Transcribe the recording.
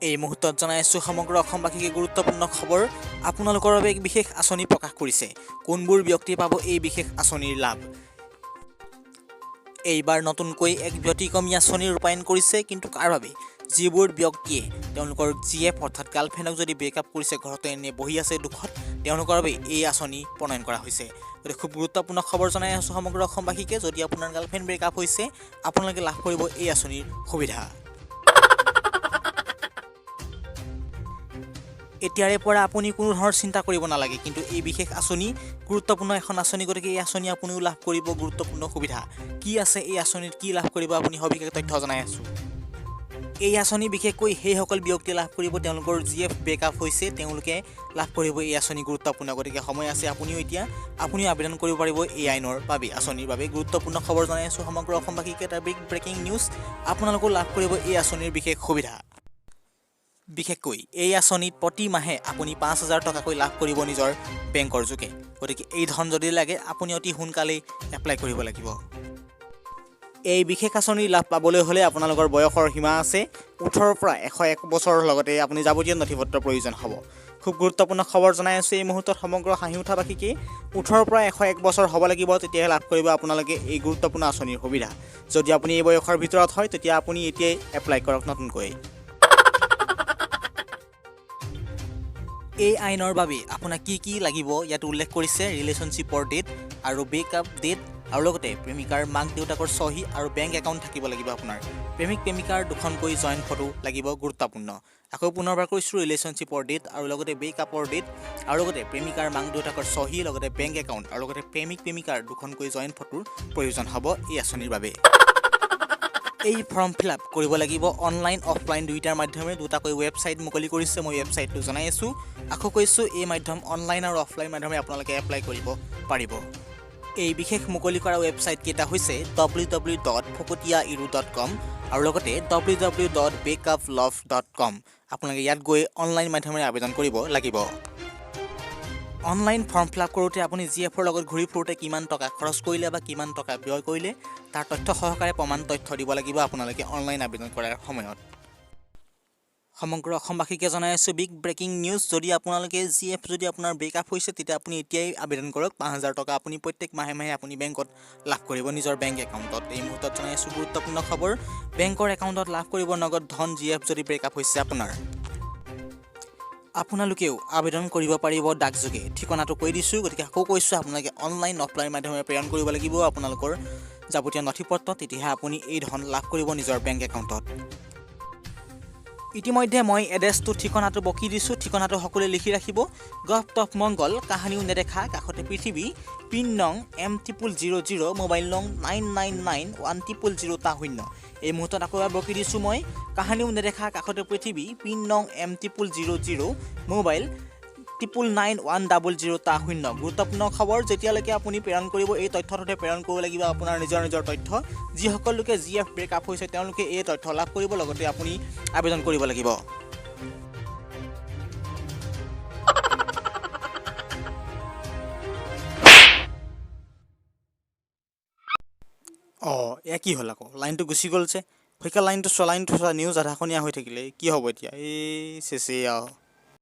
এই মুহূৰ্তত জনাই আছোঁ সমগ্ৰ অসমবাসীকে গুৰুত্বপূৰ্ণ খবৰ। আপোনালোকৰ বাবে এক বিশেষ আঁচনি প্ৰকাশ কৰিছে। কোনবোৰ ব্যক্তিয়ে পাব এই বিশেষ আঁচনিৰ লাভ? এইবাৰ নতুনকৈ এক ব্যতিক্ৰমী আঁচনি ৰূপায়ণ কৰিছে, কিন্তু কাৰ বাবে? যিবোৰ ব্যক্তিয়ে তেওঁলোকৰ জি এফ অৰ্থাৎ গাৰ্লফ্ৰেণ্ডক যদি ব্ৰেকআপ কৰিছে, ঘৰতে এনে বহি আছে দুখত, তেওঁলোকৰ বাবে এই আঁচনি প্ৰণয়ন কৰা হৈছে। গতিকে খুব গুৰুত্বপূৰ্ণ খবৰ জনাই আছোঁ সমগ্ৰ অসমবাসীকে। যদি আপোনাৰ গাৰ্লফ্ৰেণ্ড ব্ৰেকআপ হৈছে, আপোনালোকে লাভ কৰিব এই আঁচনিৰ সুবিধা। এতিয়াৰে পৰা আপুনি কোনো ধৰণৰ চিন্তা কৰিব নালাগে, কিন্তু এই বিশেষ আঁচনি গুৰুত্বপূৰ্ণ এখন আঁচনি, গতিকে এই আঁচনি আপুনিও লাভ কৰিব গুৰুত্বপূৰ্ণ সুবিধা। কি আছে এই আঁচনিত, কি লাভ কৰিব আপুনি, সবিশেষ তথ্য জনাই আছোঁ। এই আঁচনি বিশেষকৈ সেইসকল ব্যক্তিয়ে লাভ কৰিব তেওঁলোকৰ জি এফ ব্ৰেকআপ হৈছে, তেওঁলোকে লাভ কৰিব এই আঁচনি গুৰুত্বপূৰ্ণ। গতিকে সময় আছে, আপুনিও এতিয়া আবেদন কৰিব পাৰিব এই আইনৰ বাবে, আঁচনিৰ বাবে। গুৰুত্বপূৰ্ণ খবৰ জনাই আছোঁ সমগ্ৰ অসমবাসীকে, এটা বিগ ব্ৰেকিং নিউজ, আপোনালোকেও লাভ কৰিব এই আঁচনিৰ বিশেষ সুবিধা। বিশেষকৈ এই আঁচনিত প্ৰতি মাহে আপুনি 5000 টকাকৈ লাভ কৰিব নিজৰ বেংকৰ যোগে। গতিকে এই ধন যদি লাগে আপুনি অতি সোনকালেই এপ্লাই কৰিব লাগিব। এই বিশেষ আঁচনিৰ লাভ পাবলৈ হ'লে আপোনালোকৰ বয়সৰ সীমা আছে 18ৰ পৰা 101 বছৰৰ, লগতে আপুনি যাৱতীয় নথি পত্ৰৰ প্ৰয়োজন হ'ব। খুব গুৰুত্বপূৰ্ণ খবৰ জনাই আছোঁ এই মুহূৰ্তত সমগ্ৰ হাঁহি উঠাবাসীকে। 18ৰ পৰা 101 বছৰ হ'ব লাগিব, তেতিয়াহে লাভ কৰিব আপোনালোকে এই গুৰুত্বপূৰ্ণ আঁচনিৰ সুবিধা। যদি আপুনি এই বয়সৰ ভিতৰত হয়, তেতিয়া আপুনি এতিয়াই এপ্লাই কৰক নতুনকৈ। এই আইনৰ বাবে আপোনাক কি কি লাগিব ইয়াত উল্লেখ কৰিছে। ৰিলেশ্যনশ্বিপৰ ডেট আৰু ব্ৰেকআপ ডেট, আৰু লগতে প্ৰেমিকাৰ মাক দেউতাকৰ চহী আৰু বেংক একাউণ্ট থাকিব লাগিব। আপোনাৰ প্ৰেমিক প্ৰেমিকাৰ দুখনকৈ জইণ্ট ফটো লাগিব, গুৰুত্বপূৰ্ণ। আকৌ পুনৰবাৰ কৈছোঁ, ৰিলেশ্যনশ্বিপৰ ডেট আৰু লগতে ব্ৰেকআপৰ ডেট আৰু লগতে প্ৰেমিকাৰ মাক দেউতাকৰ চহী, লগতে বেংক একাউণ্ট আৰু লগতে প্ৰেমিক প্ৰেমিকাৰ দুখনকৈ জইণ্ট ফটোৰ প্ৰয়োজন হ'ব এই আঁচনিৰ বাবে। এই ফৰ্ম ফিল আপ কৰিব লাগিব অনলাইন অফলাইন দুয়োটাৰ মাধ্যমেৰে। দুটাকৈ ৱেবছাইট মুকলি কৰিছে, মই ৱেবছাইটটো জনাই আছোঁ। আকৌ কৈছোঁ, এই মাধ্যম অনলাইন আৰু অফলাইন মাধ্যমে আপোনালোকে এপ্লাই কৰিব পাৰিব। এই বিশেষ মুকলি কৰা ৱেবছাইটকেইটা হৈছে ডব্লিউ ডব্লিউ ডট ফকতীয়া ইৰু ডট কম আৰু লগতে W W dot breakup love dot com. আপোনালোকে ইয়াত গৈ অনলাইন মাধ্যমেৰে আবেদন কৰিব লাগিব। অনলাইন ফৰ্ম ফিল আপ কৰোঁতে আপুনি জি এফৰ লগত ঘূৰি ফুৰোঁতে কিমান টকা খৰচ কৰিলে বা কিমান টকা ব্যয় কৰিলে তাৰ তথ্য সহকাৰে প্ৰমাণ তথ্য দিব লাগিব আপোনালোকে অনলাইন আবেদন কৰাৰ সময়ত। সমগ্ৰ অসমবাসীকে জনাই আছোঁ বিগ ব্ৰেকিং নিউজ। যদি আপোনালোকে জি এফ যদি আপোনাৰ ব্ৰেকআপ হৈছে, তেতিয়া আপুনি এতিয়াই আবেদন কৰক। 5000 টকা আপুনি প্ৰত্যেক মাহে মাহে আপুনি বেংকত লাভ কৰিব নিজৰ বেংক একাউণ্টত। এই মুহূৰ্তত জনাই আছোঁ গুৰুত্বপূৰ্ণ খবৰ, বেংকৰ একাউণ্টত লাভ কৰিব নগদ ধন জি এফ যদি ব্ৰেকআপ হৈছে আপোনাৰ। আপোনালোকেও আবেদন কৰিব পাৰিব ডাকযোগে। ঠিকনাটো কৈ দিছোঁ, গতিকে আকৌ কৈছোঁ, আপোনালোকে অনলাইন অফলাইন মাধ্যমেৰে প্ৰেৰণ কৰিব লাগিব আপোনালোকৰ যাৱতীয় নথি পত্ৰ, তেতিয়াহে আপুনি এই ধন লাভ কৰিব নিজৰ বেংক একাউণ্টত। ইতিমধ্যে মই এড্ৰেছটো, ঠিকনাটো বকি দিছোঁ, ঠিকনাটো সকলোৱে লিখি ৰাখিব। গভ অফ মংগল, কাহানিও নেদেখা, কাষতে পৃথিৱী, পিন নং এম 000 0, মোবাইল নং nine nine nine one triple zero টা শূন্য। এই মুহূৰ্তত আকৌ এবাৰ বকি দিছোঁ মই, কাহানিও নেদেখা, কাষতে পৃথিৱী, পিন নং M 000 0, mobile 999 one double zero' টা শূন্য। গুৰুত্বপূৰ্ণ খবৰ, যেতিয়ালৈকে আপুনি প্ৰেৰণ কৰিব এই তথ্যটোতে প্ৰেৰণ কৰিব লাগিব আপোনাৰ নিজৰ নিজৰ তথ্য। যিসকল লোকে জি এফ ব্ৰেকআপ হৈছে তেওঁলোকে এই তথ্য লাভ কৰিব, লগতে আপুনি আবেদন কৰিব লাগিব। এয়া কি হ'ল আকৌ, লাইনটো গুচি গ'ল যে। শইকীয়া লাইনটো চোৱা, লাইনটো চোৱা, নিউজ আধাখনীয়া হৈ থাকিলে কি হ'ব এতিয়া? এই চেচেই আৰু।